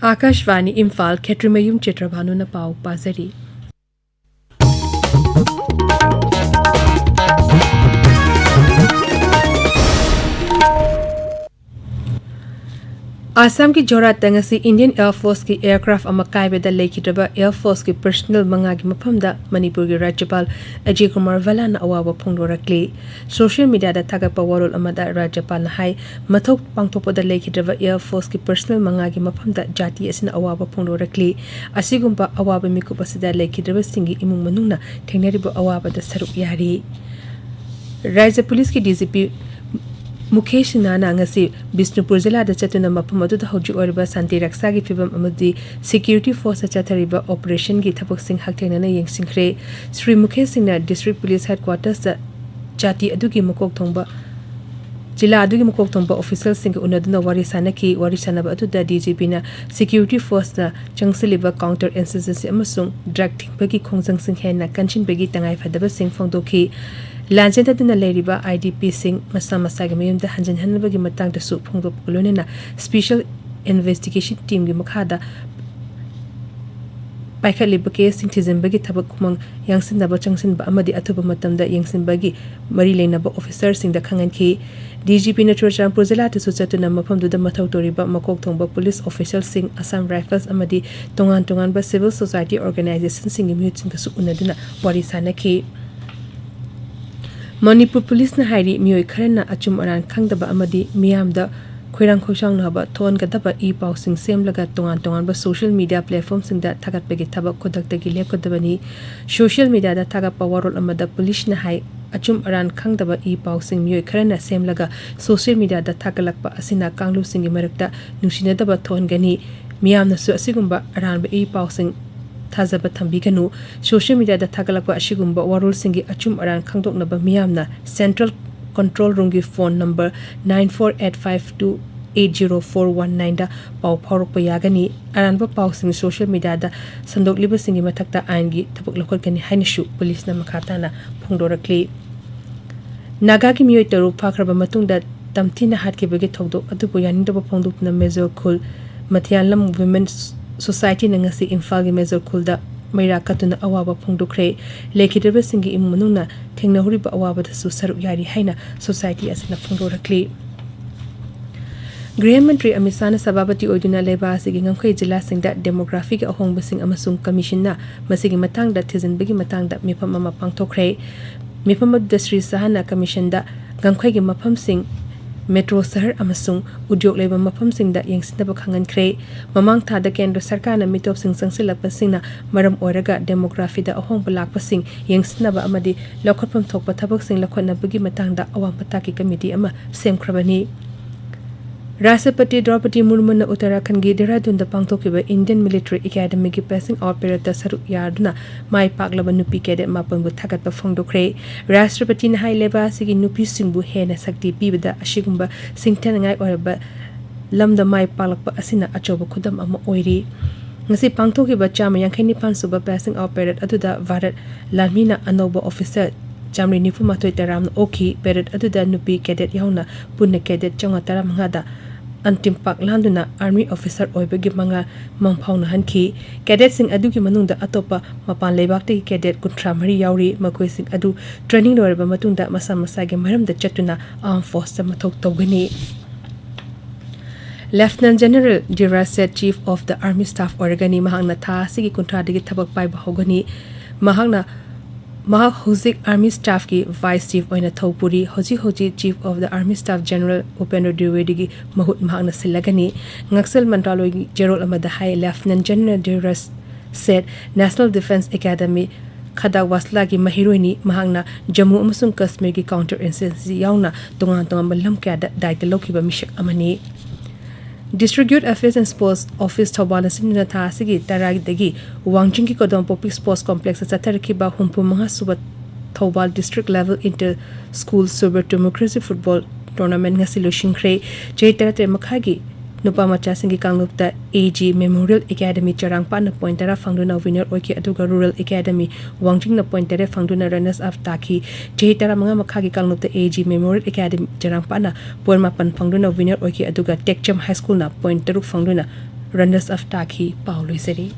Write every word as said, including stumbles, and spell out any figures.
ꯑꯥꯀꯥꯁꯕꯥꯅꯤ ꯏꯝꯐꯥꯜ, ꯈꯦꯇ꯭ꯔꯤꯃꯌꯨꯝ ꯆꯤꯇ꯭ꯔꯚꯥꯅꯨꯅ ꯄꯥꯎ ꯄꯥꯖꯔꯤ꯫ ꯑꯁꯥꯝꯒꯤ ꯖꯣꯔꯍꯥꯠꯇ ꯉꯁꯤ ꯏꯟꯗꯤꯌꯟ ꯑꯦꯌꯔ ꯐꯣꯔꯁꯀꯤ ꯑꯦꯌꯔꯀ꯭ꯔꯥꯐ ꯑꯃ ꯀꯥꯏꯕꯗ ꯂꯩꯈꯤꯗ꯭ꯔꯕ ꯑꯦꯌꯔ ꯐꯣꯔꯁꯀꯤ ꯄꯔꯁꯅꯦꯜ ꯃꯉꯥꯒꯤ ꯃꯐꯝꯗ ꯃꯅꯤꯄꯨꯔꯒꯤ ꯔꯥꯖ꯭ꯌꯄꯥꯜ ꯑꯖꯌ ꯀꯨꯃꯥꯔ ꯚꯜꯂꯥꯅ ꯑꯋꯥꯕ ꯐꯣꯡꯗꯣꯔꯛꯂꯤ꯫ ꯁꯣꯁꯤꯌꯦꯜ ꯃꯤꯗꯤꯌꯥꯗ ꯊꯥꯒꯠꯄ ꯋꯥꯔꯣꯜ ꯑꯃꯗ ꯔꯥꯖ꯭ꯌꯄꯥꯜꯅ ꯍꯥꯏ, ꯃꯊꯧ ꯄꯥꯡꯊꯣꯛꯄꯗ ꯂꯩꯈꯤꯗ꯭ꯔꯕ ꯑꯦꯌꯔ ꯐꯣꯔꯁꯀꯤ ꯄꯔꯁꯅꯦꯜ ꯃꯉꯥꯒꯤ ꯃꯐꯝꯗ ꯖꯥꯇꯤ ꯑꯁꯤꯅ ꯑꯋꯥꯕ ꯐꯣꯡꯗꯣꯔꯛꯂꯤ꯫ ꯑꯁꯤꯒꯨꯝꯕ ꯑꯋꯥꯕ ꯃꯤꯀꯨꯞ ꯑꯁꯤꯗ ꯂꯩꯈꯤꯗ꯭ꯔꯕꯁꯤꯡꯒꯤ ꯏꯃꯨꯡ ꯃꯅꯨꯡꯅ ꯊꯦꯡꯅꯔꯤꯕ ꯑꯋꯥꯕꯗ ꯁꯔꯨꯛ ꯌꯥꯔꯤ꯫ ꯔꯥꯖ꯭ꯌ ꯄꯨꯂꯤꯁꯀꯤ ꯗꯤ ꯖꯤ ꯄꯤ ꯃꯨꯀꯦꯁ ꯁꯤꯟꯍꯥꯅ ꯉꯁꯤ ꯕꯤꯁꯅꯨꯄꯨꯔ ꯖꯤꯂꯥꯗ ꯆꯠꯇꯨꯅ ꯃꯐꯝ ꯑꯗꯨꯗ ꯍꯧꯖꯤꯛ ꯑꯣꯏꯔꯤꯕ ꯁꯥꯟꯇꯤ ꯔꯛꯁꯥꯒꯤ ꯐꯤꯕꯝ ꯑꯃꯗꯤ ꯁꯦꯀ꯭ꯌꯨꯔꯤꯇꯤ ꯐꯣꯔꯁꯇ ꯆꯠꯊꯔꯤꯕ ꯑꯣꯄꯔꯦꯁꯟꯒꯤ ꯊꯕꯛꯁꯤꯡ ꯍꯛꯊꯦꯡꯅꯅ ꯌꯦꯡꯁꯤꯟꯈ꯭ꯔꯦ꯫ ꯁ꯭ꯔꯤ ꯃꯨꯀꯦꯁ ꯁꯤꯡꯅ ꯗꯤꯁꯇ꯭ꯔꯤꯛ ꯄꯨꯂꯤꯁ ꯍꯦꯗꯀ꯭ꯋꯥꯇꯔꯁꯇ ꯖꯥꯇꯤ ꯑꯗꯨꯒꯤ ꯃꯀꯣꯛ ꯊꯣꯡꯕ, ꯖꯤꯂꯥ ꯑꯗꯨꯒꯤ ꯃꯀꯣꯛ ꯊꯣꯡꯕ ꯑꯣꯐꯤꯁꯤꯌꯦꯜꯁꯤꯡꯒ ꯎꯅꯗꯨꯅ ꯋꯥꯔꯤ ꯁꯥꯅꯈꯤ꯫ ꯋꯥꯔꯤ ꯁꯥꯅꯕ ꯑꯗꯨꯗ ꯗꯤ ꯖꯤ ꯄꯤꯅ ꯁꯦꯀ꯭ꯌꯨꯔꯤꯇꯤ ꯐꯣꯔꯁꯅ ꯆꯪꯁꯤꯜꯂꯤꯕ ꯀꯥꯎꯟꯇꯔ ꯏꯟꯁꯔꯖꯦꯟꯁꯤ ꯑꯃꯁꯨꯡ ꯗ꯭ꯔꯒ ꯊꯤꯡꯕꯒꯤ ꯈꯣꯡꯖꯪꯁꯤꯡ ꯍꯦꯟꯅ ꯀꯟꯁꯤꯟꯕꯒꯤ ꯇꯉꯥꯏꯐꯗꯕꯁꯤꯡ ꯐꯣꯡꯗꯣꯛꯈꯤ꯫ ꯂꯥꯟꯖꯦꯟꯅꯗꯨꯅ ꯂꯩꯔꯤꯕ ꯑꯥꯏ ꯗꯤ ꯄꯤꯁꯤꯡ ꯃꯁꯥ ꯃꯁꯥꯒꯤ ꯃꯌꯨꯝꯗ ꯍꯟꯖꯤꯟꯍꯟꯅꯕꯒꯤ ꯃꯇꯥꯡꯗꯁꯨ ꯐꯣꯡꯗꯣꯛꯄꯒ ꯂꯣꯏꯅꯅ ꯁ꯭ꯄꯦꯁꯤꯌꯦꯜ ꯏꯟꯚꯦꯁꯇꯤꯒꯦꯁꯟ ꯇꯤꯝꯒꯤ ꯃꯈꯥꯗ ꯄꯥꯏꯈꯠꯂꯤꯕ ꯀꯦꯁꯁꯤꯡ ꯊꯤꯖꯤꯟꯕꯒꯤ ꯊꯕꯛ ꯈꯨꯃꯥꯡ ꯌꯥꯡꯁꯤꯟꯅꯕ ꯆꯪꯁꯤꯟꯕ ꯑꯃꯗꯤ ꯑꯊꯨꯕ ꯃꯇꯝꯗ ꯌꯦꯡꯁꯤꯟꯕꯒꯤ ꯃꯔꯤ ꯂꯩꯅꯕ ꯑꯣꯐꯤꯁꯥꯔꯁꯤꯡꯗ ꯈꯪꯍꯟꯈꯤ꯫ ꯗꯤ ꯖꯤ ꯄꯤꯅ ꯆꯨꯔꯆꯥꯟꯄꯨꯔ ꯖꯤꯂꯥꯗꯁꯨ ꯆꯠꯇꯨꯅ ꯃꯐꯝꯗꯨꯗ ꯃꯊꯧ ꯇꯧꯔꯤꯕ ꯃꯀꯣꯛ ꯊꯣꯡꯕ ꯄꯨꯂꯤꯁ ꯑꯣꯐꯤꯁꯤꯌꯦꯜꯁꯤꯡ, ꯑꯁꯥꯝ ꯔꯥꯏꯐꯜꯁ ꯑꯃꯗꯤ ꯇꯣꯉꯥꯟ ꯇꯣꯉꯥꯟꯕ ꯁꯤꯚꯤꯜ ꯁꯣꯁꯥꯏꯇꯤ ꯑꯣꯔꯒꯅꯥꯏꯖꯦꯁꯟꯁꯤꯡꯒꯤ ꯃꯤꯍꯨꯠꯁꯤꯡꯒꯁꯨ ꯎꯅꯗꯨꯅ ꯋꯥꯔꯤ ꯁꯥꯅꯈꯤ꯫ ꯃꯅꯤꯄꯨꯔ ꯄꯨꯂꯤꯁꯅ ꯍꯥꯏꯔꯤ, ꯃꯤꯑꯣꯏ ꯈꯔꯅ ꯑꯆꯨꯝ ꯑꯔꯥꯟ ꯈꯪꯗꯕ ꯑꯃꯗꯤ ꯃꯤꯌꯥꯝꯗ ꯈꯣꯏꯔꯥꯡ ꯈꯣꯏꯁꯥꯎꯅꯕ ꯊꯣꯛꯍꯟꯒꯗꯕ ꯏ ꯄꯥꯎꯁꯤꯡ ꯁꯦꯝꯂꯒ ꯇꯣꯉꯥꯟ ꯇꯣꯉꯥꯟꯕ ꯁꯣꯁꯤꯌꯦꯜ ꯃꯤꯗꯤꯌꯥ ꯄ꯭ꯂꯦꯠꯐꯣꯔꯝꯁꯤꯡꯗ ꯊꯥꯒꯠꯄꯒꯤ ꯊꯕꯛ ꯈꯨꯗꯛꯇꯒꯤ ꯂꯦꯞꯀꯗꯕꯅꯤ꯫ ꯁꯣꯁꯤꯌꯦꯜ ꯃꯤꯗꯤꯌꯥꯗ ꯊꯥꯒꯠꯄ ꯋꯥꯔꯣꯜ ꯑꯃꯗ ꯄꯨꯂꯤꯁꯅ ꯍꯥꯏ, ꯑꯆꯨꯝ ꯑꯔꯥꯟ ꯈꯪꯗꯕ ꯏ ꯄꯥꯎꯁꯤꯡ ꯃꯤꯑꯣꯏ ꯈꯔꯅ ꯁꯦꯝꯂꯒ ꯁꯣꯁꯤꯌꯦꯜ ꯃꯤꯗꯤꯌꯥꯗ ꯊꯥꯒꯠꯂꯛꯄ ꯑꯁꯤꯅ ꯀꯥꯡꯂꯨꯞꯁꯤꯡꯒꯤ ꯃꯔꯛꯇ ꯅꯨꯡꯁꯤꯅꯗꯕ ꯊꯣꯛꯍꯟꯒꯅꯤ꯫ ꯃꯤꯌꯥꯝꯅꯁꯨ ꯑꯁꯤꯒꯨꯝꯕ ꯑꯔꯥꯟꯕ ꯏ ꯄꯥꯎꯁꯤꯡ ꯊꯥꯖꯕ ꯊꯝꯕꯤꯒꯅꯨ꯫ ꯁꯣꯁꯤꯌꯦꯜ ꯃꯤꯗꯤꯌꯥꯗ ꯊꯥꯒꯠꯂꯛꯄ ꯑꯁꯤꯒꯨꯝꯕ ꯋꯥꯔꯣꯜꯁꯤꯡꯒꯤ ꯑꯆꯨꯝ ꯑꯔꯥꯟ ꯈꯪꯗꯣꯛꯅꯕ ꯃꯤꯌꯥꯝꯅ ꯁꯦꯟꯇ꯭ꯔꯦꯜ ꯀꯟꯇ꯭ꯔꯣꯜ ꯔꯨꯝꯒꯤ phone number nine four eight five two eight zero four one nine ꯗ ꯄꯥꯎ ꯐꯥꯎꯔꯛꯄ ꯌꯥꯒꯅꯤ꯫ ꯑꯔꯥꯟꯕ ꯄꯥꯎꯁꯤꯡ ꯁꯣꯁꯤꯌꯦꯜ ꯃꯤꯗꯤꯌꯥꯗ ꯁꯟꯗꯣꯛꯂꯤꯕꯁꯤꯡꯒꯤ ꯃꯊꯛꯇ ꯑꯥꯏꯟꯒꯤ ꯊꯕꯛ ꯂꯧꯈꯠꯀꯅꯤ ꯍꯥꯏꯅꯁꯨ ꯄꯨꯂꯤꯁꯅ ꯃꯈꯥ ꯇꯥꯅ ꯐꯣꯡꯗꯣꯔꯛꯂꯤ꯫ ꯅꯥꯒꯥꯒꯤ ꯃꯤꯑꯣꯏ ꯇꯔꯨꯛ ꯐꯥꯈ꯭ꯔꯕ ꯃꯇꯨꯡꯗ ꯇꯝꯊꯤꯅ ꯍꯥꯠꯈꯤꯕꯒꯤ ꯊꯧꯗꯣꯛ ꯑꯗꯨꯕꯨ ꯌꯥꯅꯤꯡꯗꯕ ꯐꯣꯡꯗꯣꯛꯇꯨꯅ ꯃꯦꯖꯣꯔ ꯈꯨꯜ ꯃꯊꯤꯌꯥꯟꯂꯝ ꯋꯤꯃꯦꯟ ꯁꯣꯁꯥꯏꯇꯤꯅ ꯉꯁꯤ ꯏꯝꯐꯥꯜꯒꯤ ꯃꯦꯖꯣꯔ ꯈꯨꯜꯗ ꯃꯩꯔꯥ ꯀꯠꯇꯨꯅ ꯑꯋꯥꯕ ꯐꯣꯡꯗꯣꯛꯈ꯭ꯔꯦ꯫ ꯂꯩꯈꯤꯗ꯭ꯔꯕꯁꯤꯡꯒꯤ ꯏꯃꯨꯡ ꯃꯅꯨꯡꯅ ꯊꯦꯡꯅꯍꯧꯔꯤꯕ ꯑꯋꯥꯕꯗꯁꯨ ꯁꯔꯨꯛ ꯌꯥꯔꯤ ꯍꯥꯏꯅ ꯁꯣꯁꯥꯏꯇꯤ ꯑꯁꯤꯅ ꯐꯣꯡꯗꯣꯔꯛꯂꯤ꯫ ꯒ꯭ꯔꯤꯍ ꯃꯟꯇ꯭ꯔꯤ ꯑꯃꯤꯠ ꯁꯥꯍꯅ ꯁꯚꯥꯄꯇꯤ ꯑꯣꯏꯗꯨꯅ ꯂꯩꯕꯥꯛ ꯑꯁꯤꯒꯤ ꯉꯝꯈꯩ ꯖꯤꯂꯥꯁꯤꯡꯗ ꯗꯦꯃꯣꯒ꯭ꯔꯥꯐꯤꯒꯤ ꯑꯍꯣꯡꯕꯁꯤꯡ ꯑꯃꯁꯨꯡ ꯀꯃꯤꯁꯟꯅ ꯃꯁꯤꯒꯤ ꯃꯇꯥꯡꯗ ꯊꯤꯖꯤꯟꯕꯒꯤ ꯃꯇꯥꯡꯗ ꯃꯤꯐꯝ ꯑꯃ ꯄꯥꯡꯊꯣꯛꯈ꯭ꯔꯦ꯫ ꯃꯤꯐꯝ ꯑꯗꯨꯗ ꯁ꯭ꯔꯤ ꯁꯥꯍꯅ ꯀꯃꯤꯁꯟꯗ ꯉꯝꯈꯩꯒꯤ ꯃꯐꯝꯁꯤꯡ, ꯃꯦꯇ꯭ꯔꯣ ꯁꯍꯔ ꯑꯃꯁꯨꯡ ꯎꯗ꯭ꯌꯣꯛ ꯂꯩꯕ ꯃꯐꯝꯁꯤꯡꯗ ꯌꯦꯡꯁꯤꯟꯅꯕ ꯈꯪꯍꯟꯈ꯭ꯔꯦ꯫ ꯃꯃꯥꯡ ꯊꯥꯗ ꯀꯦꯟꯗ꯭ꯔ ꯁꯔꯀꯥꯔꯅ ꯃꯤꯇꯣꯞꯁꯤꯡ ꯆꯪꯁꯤꯜꯂꯛꯄꯁꯤꯡꯅ ꯃꯔꯝ ꯑꯣꯏꯔꯒ ꯗꯦꯃꯣꯒ꯭ꯔꯥꯐꯤꯗ ꯑꯍꯣꯡꯕ ꯂꯥꯛꯄꯁꯤꯡ ꯌꯦꯡꯁꯤꯟꯅꯕ ꯑꯃꯗꯤ ꯂꯧꯈꯠꯐꯝ ꯊꯣꯛꯄ ꯊꯕꯛꯁꯤꯡ ꯂꯧꯈꯠꯅꯕꯒꯤ ꯃꯇꯥꯡꯗ ꯑꯋꯥꯡ ꯃꯊꯥꯛꯀꯤ ꯀꯃꯤꯇꯤ ꯑꯃ ꯁꯦꯝꯈ꯭ꯔꯕꯅꯤ꯫ ꯔꯥꯁꯇ꯭ꯔꯄꯇꯤ ꯗ꯭ꯔꯧꯄꯗꯤ ꯃꯨꯔꯃꯨꯅ ꯎꯠꯇꯔꯥꯈꯟꯒꯤ ꯗꯦꯍꯔꯥꯗꯨꯟꯗ ꯄꯥꯡꯊꯣꯛꯈꯤꯕ ꯏꯟꯗꯤꯌꯟ ꯃꯤꯂꯤꯇꯔꯤ ꯑꯦꯀꯥꯗꯃꯤꯒꯤ ꯄꯦꯁꯤꯡ ꯑꯥꯎꯠ ꯄꯦꯔꯦꯗꯇ ꯁꯔꯨꯛ ꯌꯥꯗꯨꯅ ꯃꯥꯏ ꯄꯥꯛꯂꯕ ꯅꯨꯄꯤ ꯀꯦꯗꯦꯠ ꯃꯥꯄꯟꯕꯨ ꯊꯥꯒꯠꯄ ꯐꯣꯡꯗꯣꯛꯈ꯭ꯔꯦ꯫ ꯔꯥꯁꯇ꯭ꯔꯄꯇꯤꯅ ꯍꯥꯏ, ꯂꯩꯕꯥꯛ ꯑꯁꯤꯒꯤ ꯅꯨꯄꯤꯁꯤꯡꯕꯨ ꯍꯦꯟꯅ ꯁꯛꯇꯤ ꯄꯤꯕꯗ ꯑꯁꯤꯒꯨꯝꯕ ꯁꯤꯡꯊꯥꯅꯤꯡꯉꯥꯏ ꯑꯣꯏꯔꯕ ꯂꯝꯗ ꯃꯥꯏ ꯄꯥꯛꯂꯛꯄ ꯑꯁꯤꯅ ꯑꯆꯧꯕ ꯈꯨꯗꯝ ꯑꯃ ꯑꯣꯏꯔꯤ꯫ ꯉꯁꯤ ꯄꯥꯡꯊꯣꯛꯈꯤꯕ ꯆꯥꯝꯃ ꯌꯥꯡꯈꯩ ꯅꯤꯄꯥꯟ ꯁꯨꯕ ꯄꯦꯁꯤꯡ ꯑꯥꯎꯠ ꯄꯦꯔꯦꯗ ꯑꯗꯨꯗ ꯚꯥꯔꯠ ꯂꯥꯟꯃꯤꯅ ꯑꯅꯧꯕ ꯑꯣꯐꯤꯁꯔ ꯆꯥꯃꯔꯤ ꯅꯤꯐꯨ ꯃꯥꯊꯣꯏ ꯇꯔꯥꯝꯅ ꯑꯣꯛꯈꯤ꯫ ꯄꯦꯔꯦꯗ ꯑꯗꯨꯗ ꯅꯨꯄꯤ ꯀꯦꯗꯦꯠ ꯌꯥꯎꯅ ꯄꯨꯟꯅ ꯀꯦꯗꯦꯠ ꯆꯥꯝꯃꯉꯥ ꯇꯔꯥꯃꯉꯥꯗ ꯑꯟꯇꯤꯝ ꯄꯥꯛ ꯂꯥꯟꯗꯨꯅ ꯑꯥꯔꯃꯤ ꯑꯣꯐꯤꯁꯔ ꯑꯣꯏꯕꯒꯤ ꯃꯉꯥ ꯃꯪꯐꯥꯎꯅꯍꯟꯈꯤ꯫ ꯀꯦꯗꯦꯠꯁꯤꯡ ꯑꯗꯨꯒꯤ ꯃꯅꯨꯡꯗ ꯑꯇꯣꯞꯄ ꯃꯄꯥꯟ ꯂꯩꯕꯥꯛꯇꯒꯤ ꯀꯦꯗꯦꯠ ꯀꯨꯟꯊ꯭ꯔꯥ ꯃꯔꯤ ꯌꯥꯎꯔꯤ꯫ ꯃꯈꯣꯏꯁꯤꯡ ꯑꯗꯨ ꯇ꯭ꯔꯦꯅꯤꯡ ꯂꯣꯏꯔꯕ ꯃꯇꯨꯡꯗ ꯃꯁꯥ ꯃꯁꯥꯒꯤ ꯃꯔꯝꯗ ꯆꯠꯇꯨꯅ ꯑꯥꯔꯝ ꯐꯣꯔꯁꯇ ꯃꯊꯧ ꯇꯧꯒꯅꯤ꯫ Lieutenant general Dhiraj Seth Chief of the Army Staff ꯑꯣꯏꯔꯒꯅꯤ꯫ ꯃꯍꯥꯛꯅ ꯊꯥ ꯑꯁꯤꯒꯤ ꯀꯨꯟꯊ꯭ꯔꯥꯗꯒꯤ ꯊꯕꯛ ꯄꯥꯏꯕ ꯍꯧꯒꯅꯤ꯫ ꯃꯍꯥꯛꯅ, ꯃꯍꯥꯛ ꯍꯧꯖꯤꯛ Army Staffꯀꯤ Vice Chief ꯑꯣꯏꯅ ꯊꯧ ꯄꯨꯔꯤ꯫ ꯍꯧꯖꯤꯛ ꯍꯧꯖꯤꯛ Chief of the Army Staff General Upendra ꯗ꯭ꯋꯤꯋꯦꯗꯤꯒꯤ ꯃꯍꯨꯠ ꯃꯍꯥꯛꯅ ꯁꯤꯜꯂꯒꯅꯤ꯫ ꯉꯛꯁꯦꯜ ꯃꯟꯇ꯭ꯔꯥꯂꯣꯏꯒꯤ ꯆꯦꯔꯣꯜ ꯑꯃꯗ ꯍꯥꯏ, lieutenant general Dhiraj Seth National Defence Academy ꯈꯗꯥꯛꯋꯥꯁꯂꯥꯒꯤ ꯃꯍꯩꯔꯣꯏꯅꯤ꯫ ꯃꯍꯥꯛꯅ ꯖꯝꯃꯨ ꯑꯃꯁꯨꯡ ꯀꯥꯁꯃꯤꯔꯒꯤ counter insurgency ꯌꯥꯎꯅ ꯇꯣꯉꯥꯟ ꯇꯣꯉꯥꯟꯕ ꯂꯝ ꯀꯌꯥꯗ ꯗꯥꯏꯇ ꯂꯧꯈꯤꯕ ꯃꯤꯁꯛ ꯑꯃꯅꯤ꯫ District Youth Affairs and Sports Office ꯊꯧꯕꯥꯜꯅ ꯁꯤꯟꯗꯨꯅ ꯊꯥ ꯑꯁꯤꯒꯤ ꯇꯔꯥꯗꯒꯤ ꯋꯥꯡꯖꯤꯡꯒꯤ ꯀꯣꯗꯣꯝꯄꯣꯛꯄꯤ Sports Complexꯇ ꯆꯠꯊꯔꯛꯈꯤꯕ ꯍꯨꯝꯐꯨ ꯃꯉꯥ ꯁꯨꯕ Thoubal District Level Inter School Super Democracy Football Tournament ꯉꯁꯤ ꯂꯣꯏꯁꯤꯟꯈ꯭ꯔꯦ꯫ ꯆꯍꯤ ꯇꯔꯥꯇꯔꯦꯠ ꯃꯈꯥꯒꯤ ꯅꯨꯄꯥ ꯃꯆꯥꯁꯤꯡꯒꯤ ꯀꯥꯡꯂꯨꯞꯇ ꯑꯦ ꯖꯤ ꯃꯦꯃꯣꯔꯤꯌꯦꯜ ꯑꯦꯀꯥꯗꯃꯤ ꯆꯔꯥꯡꯄꯥꯠꯅ ꯄꯣꯏꯟ ꯇꯔꯥ ꯐꯪꯗꯨꯅ ꯋꯤꯅꯔ ꯑꯣꯏꯈꯤ, ꯑꯗꯨꯒ ꯔꯨꯔꯦꯜ ꯑꯦꯀꯥꯗꯃꯤ ꯋꯥꯡꯖꯤꯡꯅ ꯄꯣꯏꯟ ꯇꯔꯦꯠ ꯐꯪꯗꯨꯅ ꯔꯅꯔꯁ ꯑꯞ ꯇꯥꯈꯤ꯫ ꯆꯍꯤ ꯇꯔꯥꯃꯉꯥ ꯃꯈꯥꯒꯤ ꯀꯥꯡꯂꯨꯞꯇ ꯑꯦ ꯖꯤ ꯃꯦꯃꯣꯔꯤꯌꯦꯜ ꯑꯦꯀꯥꯗꯃꯤ ꯆꯔꯥꯡꯄꯥꯠꯅ ꯄꯣꯏꯟ ꯃꯥꯄꯟ ꯐꯪꯗꯨꯅ ꯋꯤꯅꯔ ꯑꯣꯏꯈꯤ, ꯑꯗꯨꯒ ꯇꯦꯛꯆꯝ ꯍꯥꯏ ꯁ꯭ꯀꯨꯜꯅ ꯄꯣꯏꯟ ꯇꯔꯨꯛ ꯐꯪꯗꯨꯅ ꯔꯅꯔꯁ ꯑꯞ ꯇꯥꯈꯤ꯫ ꯄꯥꯎ ꯂꯣꯏꯖꯔꯤ꯫